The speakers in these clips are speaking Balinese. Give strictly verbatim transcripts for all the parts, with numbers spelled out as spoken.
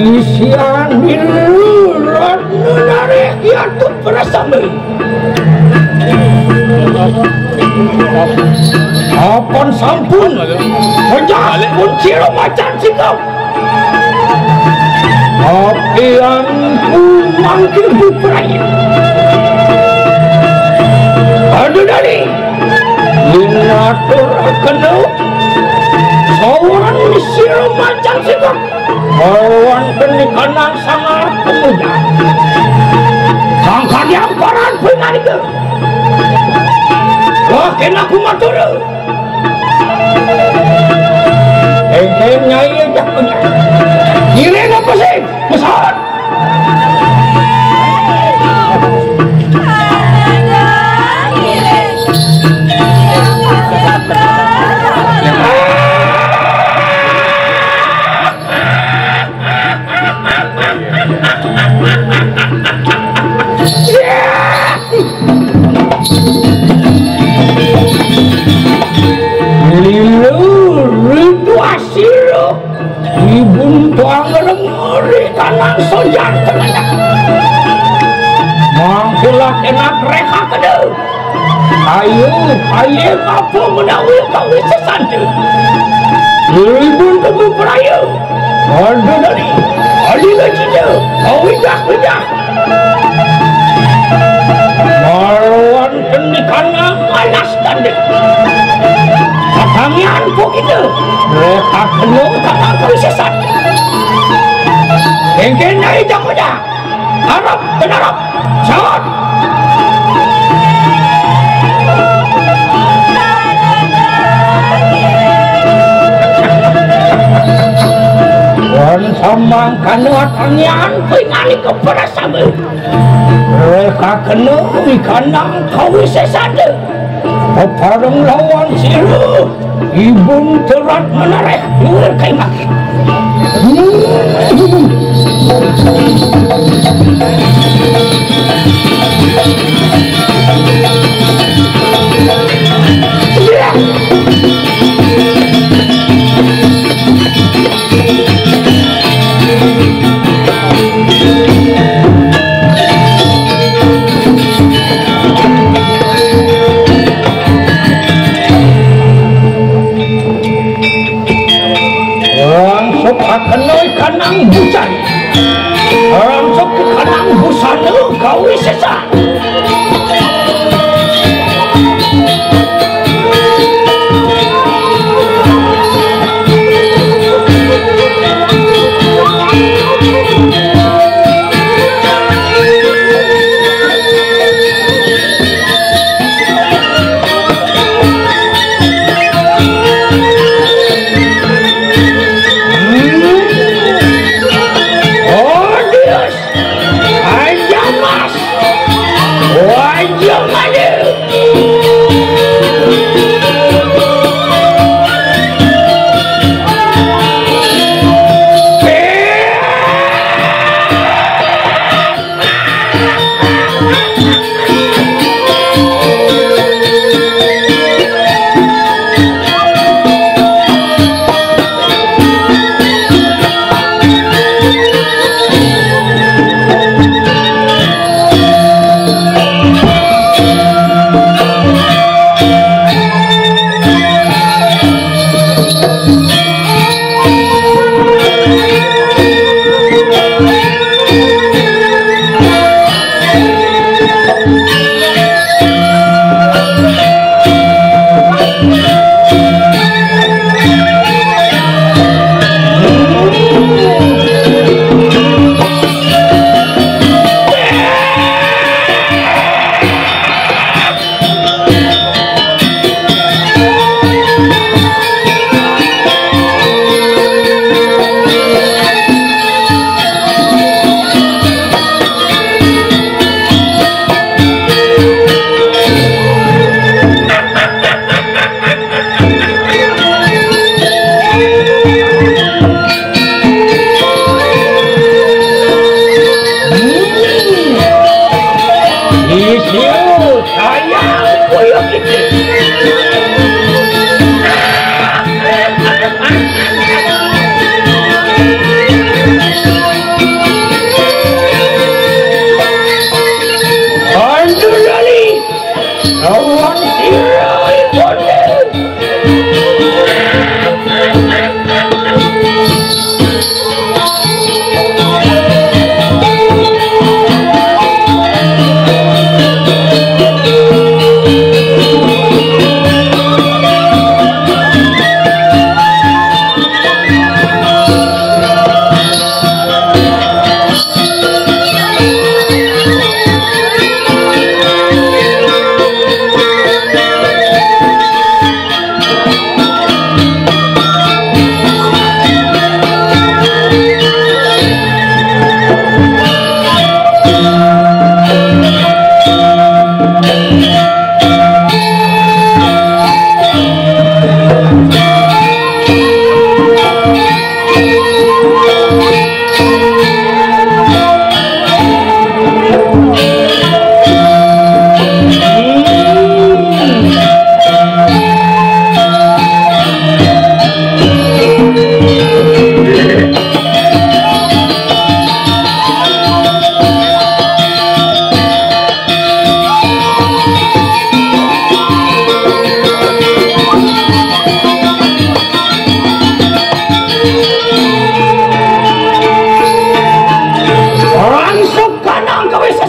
Isian biluran nunare kiatu prasame. Apan sampun pejah pun sira macan sikap. Apian kumangkil buprayu. Aduh dali. Linatur akenu. Sawan sira macan sikap. Wonten ing kanang sangar pemuda. Kang kadiang paran pinarika. Wah, kena ku matur. Engkeng Nyai jak punya. Ngiring apa sih? Pesawat. Lilu rindu asiro. Ibun tuang remuri kanang sojan tenaga. Mangkilah enak reka kedua. Ayo, ayo, apa menawi kawisesante? Ribun tebu perayu. Orde dari, adi gajida, kawidah-widah. Marwan kendikana malas tanding. Katangian pokita, reka kenung kakang kawisesante. Engkena ijang udah. Arep, kenarep, jawab. Wan samang kanu atangian pinani kepada sabe. Reka kenu ikanang kawisesade. Pepareng lawan sira. Ibun terat menareh duur kaimak. Langsung akan naik kanang bucan. Langsung ke kanang busana kawisesan. Oh, Dios. Aja, Mas.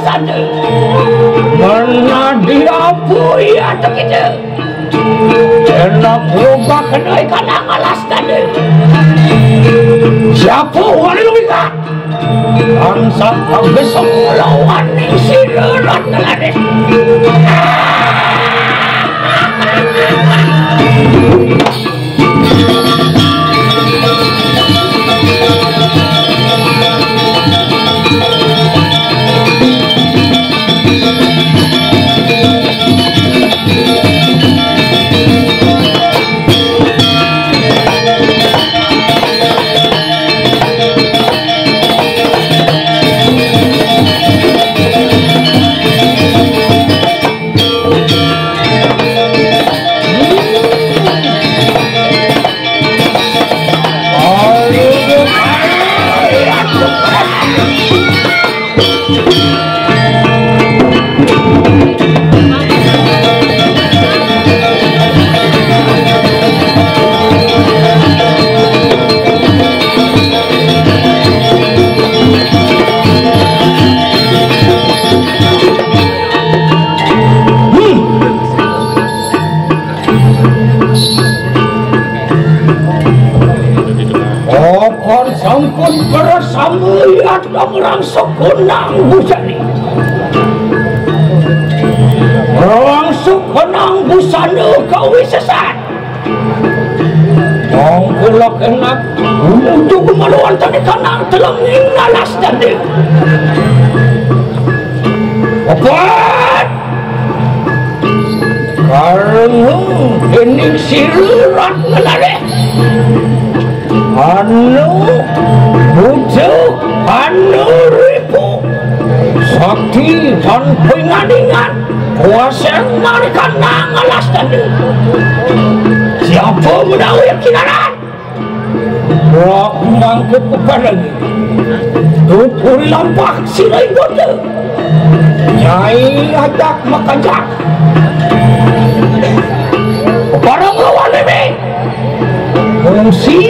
Tanda. Mana dia apa ia tak kita? Kena berubah kena ikan alas tanda. Siapa orang lu ingat? Bangsa kau besok lawan ning sira rat ngelade. Okon sangkut bersama ia orang suku nang busani. Orang suku nang busana kawi sesat. Tong kulak enak untuk kemaluan tadi kanang telah ngalas tadi. Opat. Karena ini sirurat menarik. Anu butuh anu ribu sakti dan pengadingan kuasa mereka nang alas tadi. Siapa menawi kinaran? Wah, mangkuk kepala ni. Tupuri lampak sirai bote. Nyai ajak makajak. Barang lawan ini. Fungsi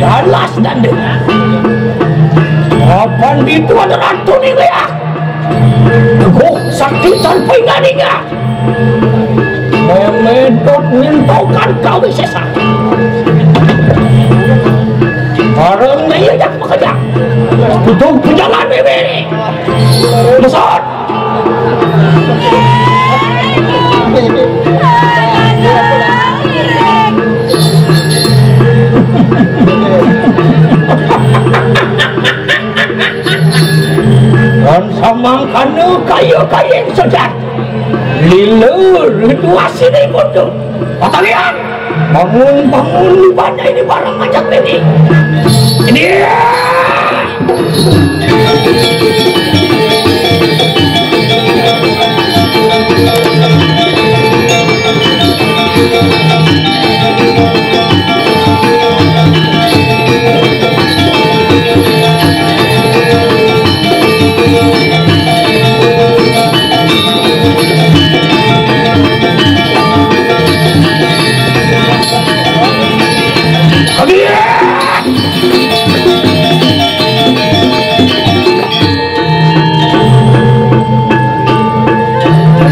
alas dan deh. Kapan itu ada ratu ni leak? Teguh sakti tanpa ingat-ingat. Memedot nyentuhkan kawisesan. Barang na iya jak makajak. Tutup pejalan bibir. Besar. Dan samangkana kaya-kaya yang sejar. Lila rituasi ni bodoh. Batalian, bangun, bangun, libatnya ini barang macam ini. Ini.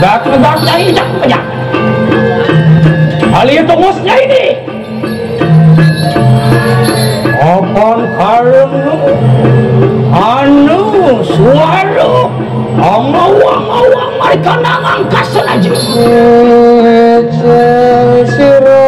Tegak-tegak nyai, jak pejak. Ali tunggus nyai ni. Apan karemu anu suara amawang-awang mereka nang angkasa laju. Sira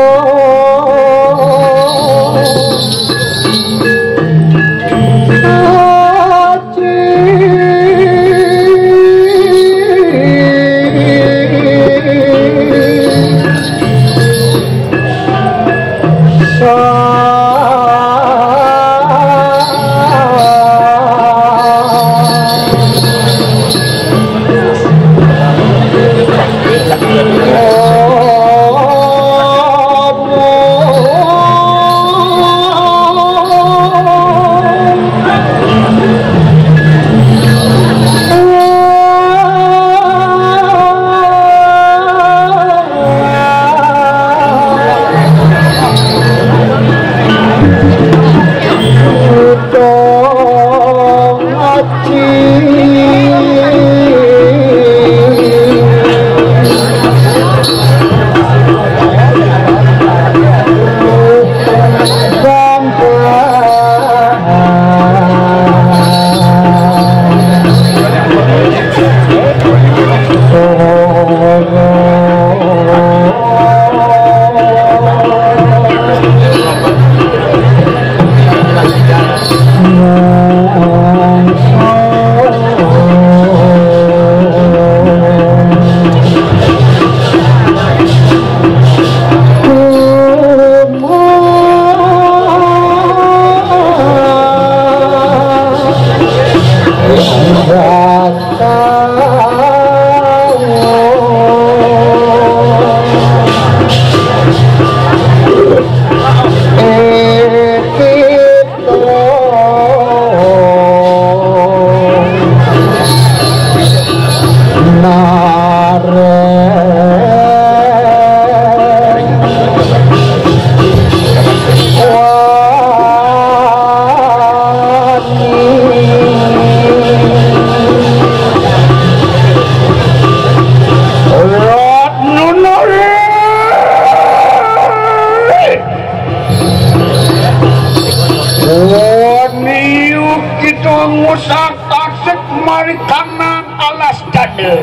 Wani kita ngusah tasik mari kanang alas dada.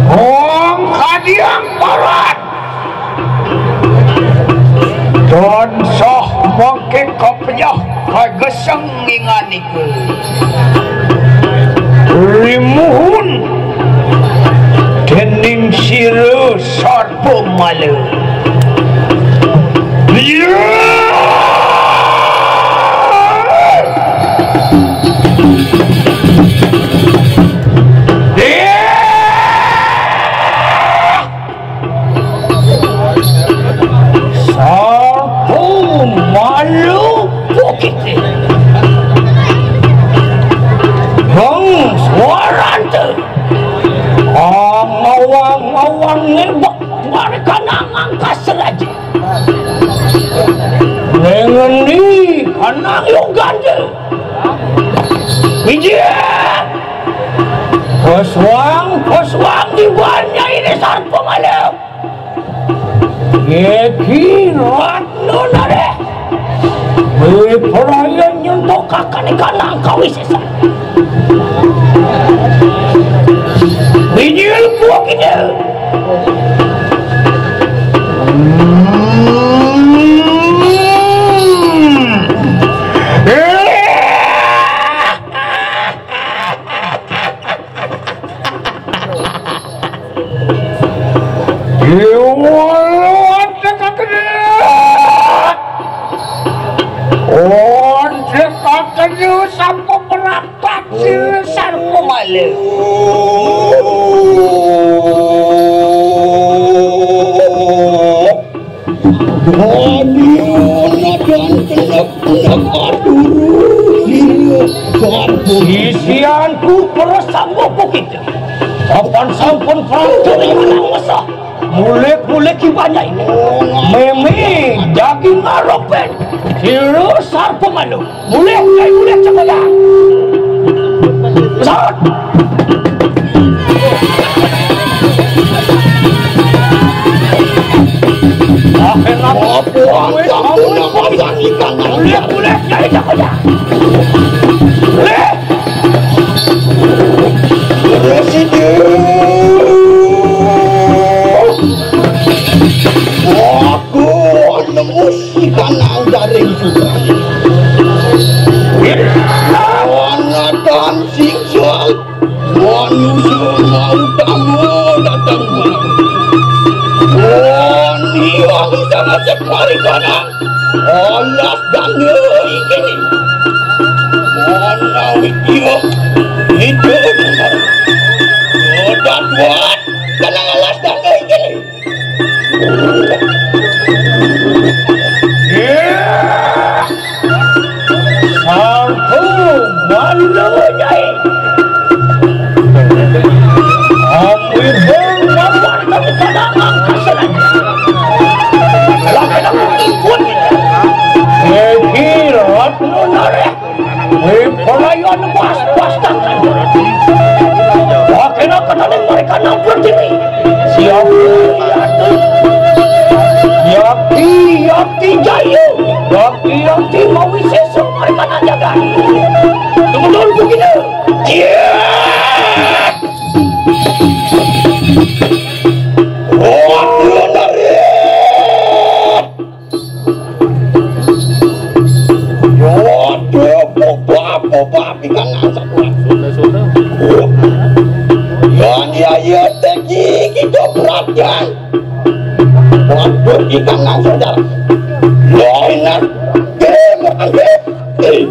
Hong kadiang barat. Dan sah mangke kapejah kageseng inganika. Rimuhun dening sira sarpa mala. Iya! Iya! Sarpa malu bukite. Bang suarante. Angawang-awang ngebak warga nangang kaseraje. Ngendi kanang yogande. Ije. Pesuang, pesuang di banyak ini sarpa malu. Yeki Ratno Nareh. Wih, perayaan nyentuh kakak ni kanang kawi sesa. Bijil buah kita. Iwala onde kakene. Onde kakene sampo perapat sira sarpa mala. Wani ana dan kenek-kenek aduru sira sarpa. Sisianku para sanggup kita. Kapan sampun pranturi menang mesah. Mulik-mulik ki banyak ini. Meme jagi ngaropen. Sira sarpa malu. Mulik, kai mulik cekoda. Sat. Akhirnya apa? Mulik, mulik, kai cekoda. Mulik. Presiden. Aku nemu si kanang garing sudah. Wanatan singsal. Manusia mau tamu datang. Wani aku sama sekali kanang. Alas dana iki. Ana iki. Itu. Udah kuat. Kena alas dana iki. Aku malu nyai. Aku ibu malu tapi kada angka serang. Lagi nak ikut. Iki Ratno Nareh. Wih, pelayan bas-bas tangan. Wakil kata mereka nang pertiwi. Siap. Yakti, yakti jaya. Yakti, yakti mawi sesok mereka nang jaga. Tunggu dulu begini. Iya. Oh, benar. Waduh, boba, boba, ikan langsat. Sudah, sudah. Yan ya ya tegi kita perhatian. Waduh, ikan langsat dah. Lo enak. Eh, makan, eh. Eh.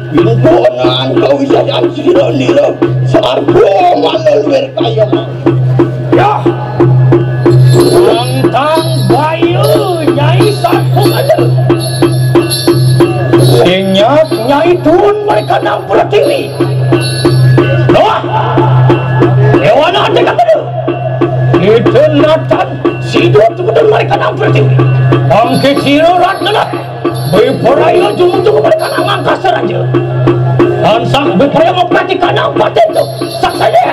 Pingkonan kawijayan sira nira sarwa manulwir kaya. Yah. Tantang bayu Nyai Sarpamala. Sing nyak Nyai turun mereka nang pertiwi. Wah. Dewana ate katanya. Itu natan sido turun mereka nang pertiwi. Bangkit sira Ratna. Bipraya jumujug mereka nang angkasa raja. Tansah bipraya mapratikanang patintu. Saksana.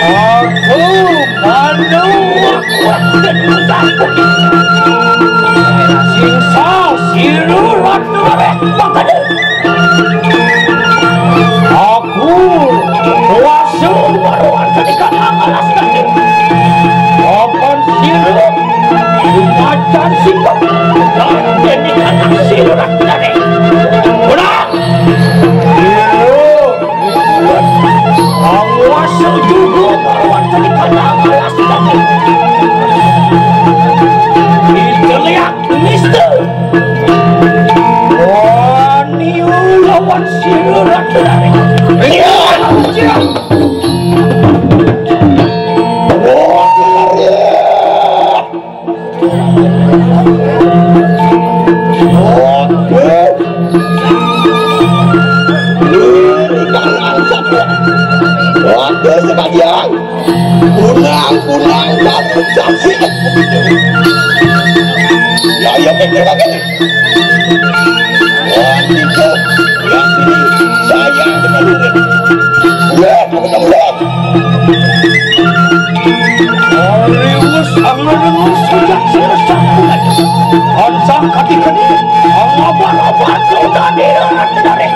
Aku manuak dan singsa sirurat nurabeh makanya. Aku kuasa baruan sedikit amalas nanti. Kapan sirup macan sikap dan demikian sirurat nanti. Udah. Iya. Penguasa juga baruan tadi kata alas dan kita lihat Mister Waniu lawan sirurat dari. Iya. Iya. Oke. Ini kan langsung. Oke, sekalian. Kunang, kunang, dan saksi. Ya, ya, betul lagi. Wah, itu. Ya, ini. Saya benar. Ya, benar. Arius anganmu sujak sirsa. Ansang kati keni, angaban-aban kau tadi dari.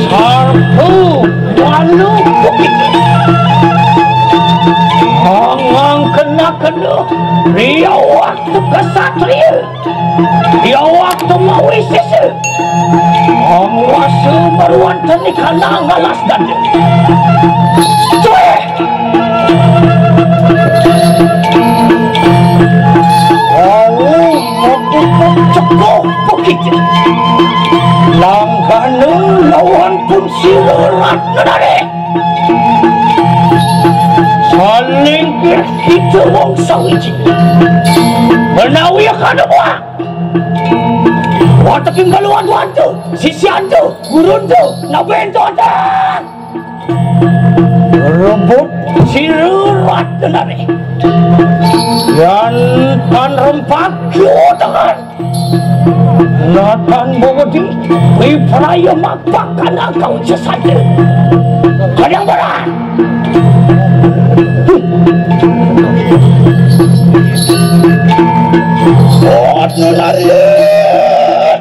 Sarpu wanu bukit. Angang kena-kena, riawak tu kesatria. Iya waktu mawi sisi. Penguasa baruan teni kandang alas dan. Cuy. Wali mati cekoh bukit. Langgana lawan pun sirurat nedari. Saling kita wong sawiji. Menawi kada buah. Wateking kaluan wantu, sisiantu, guruntu, nabento atan. Rebut sirurat tenare. Yan tan rempak kiutengan. Natan bobodi, wipraya mapakana kau sesada. Kadang barang. Buat nularit.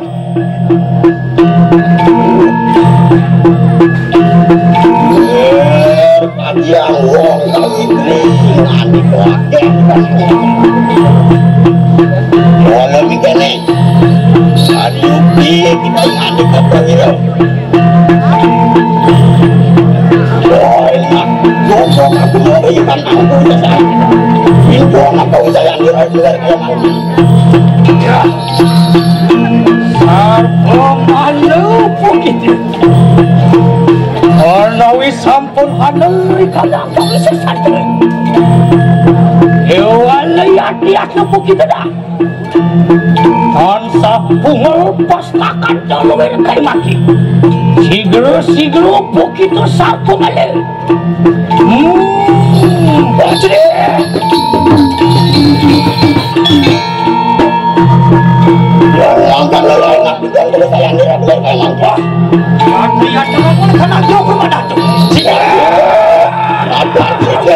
Yang wong kawitri ngani kuwate. Wala mikene. Sari upi kita ngani kapawira. Wala, ngomong aku mau ikan aku saja. Pintu apa usaha yang dirai-rai kayak mangga. Ya. Sarwa malu pukit. Anawi sampun aneri kadang kami sesat. Ewa lihat-lihat na pukit dah. Tansah pungel pastakan daluwir kai mati. Sigera-sigera pukit sarwa malu. Hmm, bajri. Langkah lelai nak bidan terus saya nira bidan kayak langkah. Mati aja kamu kena jauh ke mana tuh? Sini. Apa sih?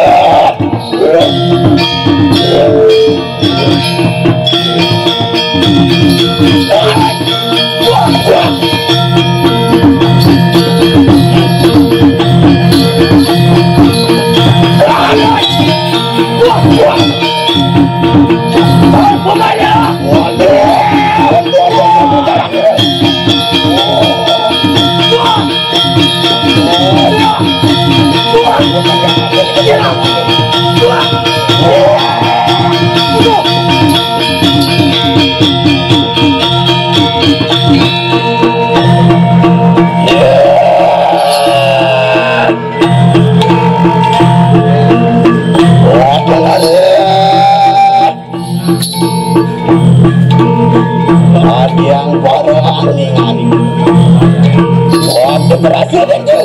Adiang para aning-aning. Waktu berhasil itu.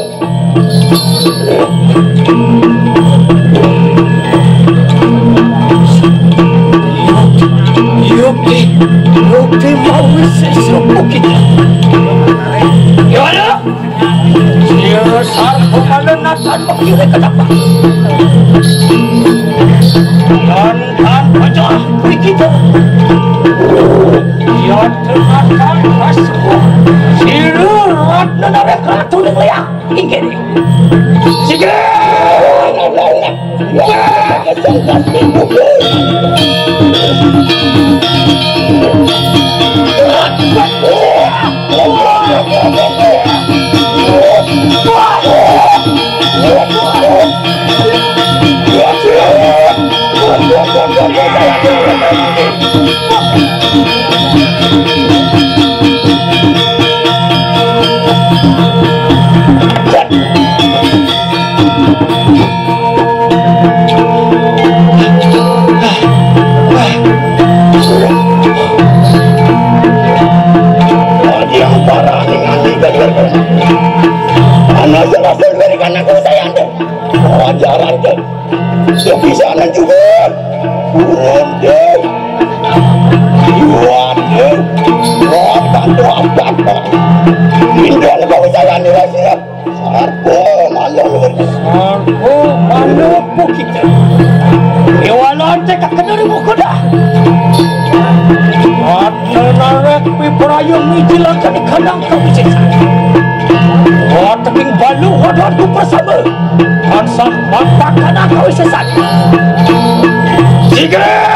Yuk, yuk, yuk, mau sesuatu kita. Gimana? Sira sarwa malu natan mengkira kedapa. Lan tan pacah prikita. Ia termakan kasku. Sira ratna narek ratu ning liang. Inggih. Sige. Yang parah dengan tiga. Anak saya hasil dari kanak saya anda. Ajaran ke. Sepisanan juga. Wonten. Wonten. Wonten. Wonten. Indah lepas saya anda. Sarwa malu. Sarwa malu pukit. Dewa lontek kakena di buku dah. Ada narek piperayung miji langkah di kandang kawisesan. Wateking balu wadon ku bersama. Tansah mapak kandang kawisesan. Sige!